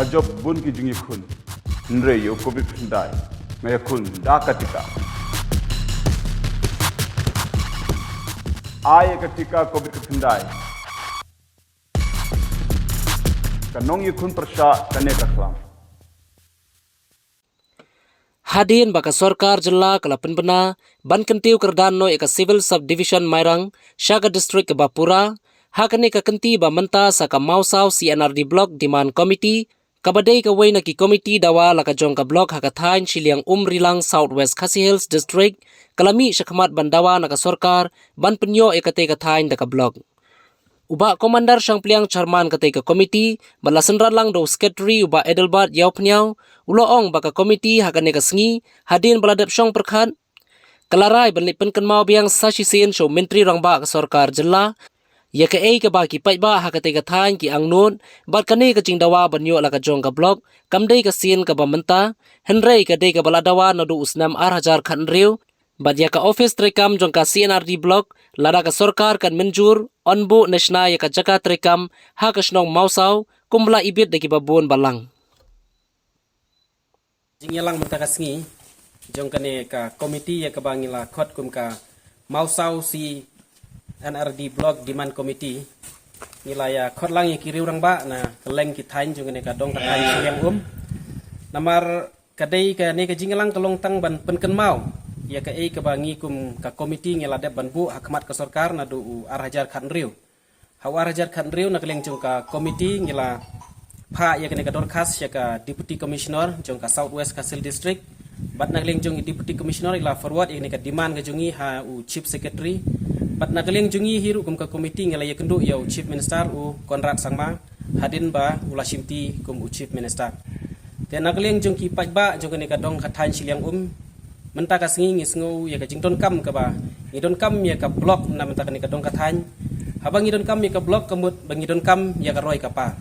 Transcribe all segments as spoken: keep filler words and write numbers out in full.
Jop bun ki jingïakhun. Hynrei ïa u covid khyndai nga ïakhun da ka tika. Ai ïa ka tika covid khyndai. Ka nongïakhun pyrshah kane ka khlam. Hadien ba ka sorkar jylla ka la pynbna ban kyntiew kyrdan noh ïa ka Civil Subdivision Mairang sha ka district kaba pura, ha kane ka kynti ba mynta sa ka Mawsaw C and R D Block Demand Committee, kaba dei kawei na ki komiti dawa la ka jong ka block ha ka thaiñ Shiliang Umrilang, South West Khasi Hills District, ka la mih shakhmat ban dawa na ka sorkar ban pynïoh ïa katei ka thaiñ da ka block. U Bah Commander Shangpliang, Chairman katei ka komiti, ba la synran lang da u Secretary u Bah Adelbert Ïawphniaw, u la ong ba ka komiti ha kane ka sngi, hadien ba la dep shong pyrkhat, ka la rai ban leit pynkynmaw biang sa shisien sha u Myntri Rangbah ka sorkar jylla ïa kaei kaba ki paidbah ha katei ka thaiñ ki angnud bad kane ka jingdawa ban ïoh la ka jong ka block kam dei ka sien kaba mynta, hynrei ka dei kaba la dawa naduh u snem ar hajar khathynriew, bad ïa ka office treikam jong ka C and R D Block lada ka sorkar kan mynjur, yn buh ne shna ïa ka jaka treikam ha ka shnong Mawsaw kumba la ibit da kiba bun balang. Jingïalang mynta ka sngi jong kane ka komiti ïa kaba ngi la khot kum ka Mawsaw C and R D Block Demand Committee. Ngi la ïa khot lang ïa ki riew rangbah na kylleng ki thaiñ jong kane ka dong ka thaiñ Shiliang Um. Namar ka dei kane ka jingïalang ka long tang ban pynkynmaw ïa kaei kaba ngi kum ka komiti ngi la dep ban buh ha khmat ka sorkar naduh u ar hajar khathynriew. Ha u ar hajar khathynriew na ka liang jong ka komiti ngi la phah ïa kane ka dorkhas sha ka Deputy Commissioner jong ka South West Khasi Hills District. Bad na ka liang jong i Deputy Commissioner i la forward ïa kane ka demand ka jong ngi ha u Chief Secretary. Bad na ka liang jong ngi hi ruh kum ka komiti ngi la ïakynduh ïa u Chief Minister u Conrad Sangma hadien ba u la shimti kum u Chief Minister. Te na ka liang jong ki paidbah jong kane ka dong ka thaiñ Shiliang Um, mynta ka sngi ngi sngew ïa ka jingdonkam kaba ngi donkam ïa ka block na mynta kane ka dong ka thaiñ. Haba ngi donkam ïa ka block ka mut ba ngi donkam ïa ka roi ka par.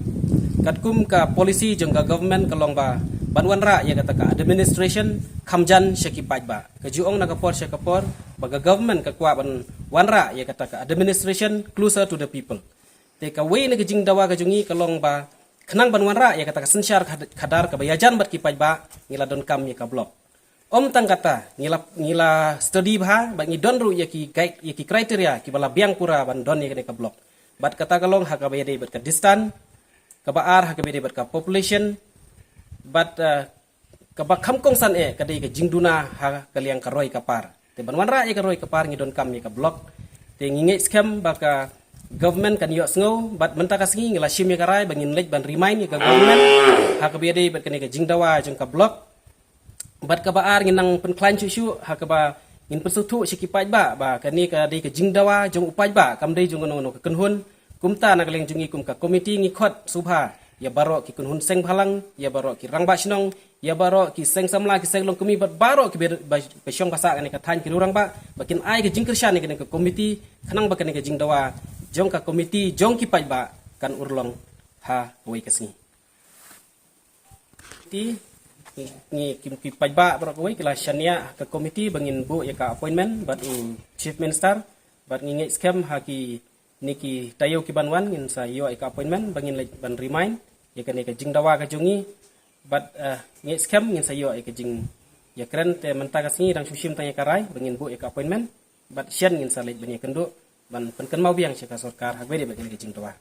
Katkum ka policy jong ka government ka long ba ban wanrah ïa kata ka administration kham jan sha ki paidbah. Ka ju ong na ka por sha ka por ba ka government ka kwah ban wanrah ïa kata ka administration closer to the people. Te kawei na ka jingdawa ka jong ngi ka long ba khnang ban wanrah ïa kata ka synshar khad-, khadar kaba ïajan bad ki paidbah ngi la donkam ïa ka block. Ym tang kata, ngi la, ngi la study bha bad ngi don ruh ïa ki guide, ïa ki criteria kiba la biang pura ban don ïa kane ka block. Bad kata ka long ha kaba ïadei bad ka distance, kaba ar ha kaba ïadei bad ka population, bad, eh, kaba kham kongsan eh ka dei ka jingduna ha ka liang ka roi ka par. Te ban wanrah ïa ka roi ka par ngi donkam ïa ka block. Te ngi ngeit skhem ba ka government kan ïohsngew, bad mynta ka sngi ngi la shim ïa ka rai ba ngin leit ban remind ïa ka government ha kaba ïadei bad kane ka jingdawa jong ka block. Bad kaba ar ngin nang pynkhlaiñ shuh shuh ha kaba ngin pynsngewthuh sha ki paidbah ba kane ka dei ka jingdawa jong u paidbah, kam dei jong kano kano ka kynhun. Kumta na ka liang jong ngi kum ka komiti ngi khot sngewbha ïa baroh ki kynhun seng bhalang, ïa baroh ki rangbah shnong, ïa baroh ki seng samla, ki seng longkmie bad baroh ki ba, ba, ba shong ba sah kane ka thaiñ, ki riew rangbah, ba kin ai ka jingkyrshan ïa kane ka komiti khnang ba kane ka jingdawa jong ka komiti jong ki paidbah kan urlong ha kawei ka sngi. Te ngi, ngi ki, ki paidbah baroh kawei ki la shaniah ha ka komiti ba ngin buh ïa ka appointment bad u Chief Minister, bad ngi ngeit skhem ha kine ki taïew ki ban wan ngin sa ïoh ïa ka appointment ba ngin leit ban remind ïa kane ka jingdawa ka jong ngi. Bad, eh, ngeit skhem ngin sa ïoh ïa ka jingïakren. Te mynta ka sngi dang shu shim tang ïa ka rai ba ngin buh ïa ka appointment, bad shen ngin sa leit ban ïakynduh ban pynkynmaw biang sha ka sorkar ha kaba ïadei bad kane ka jingdawa.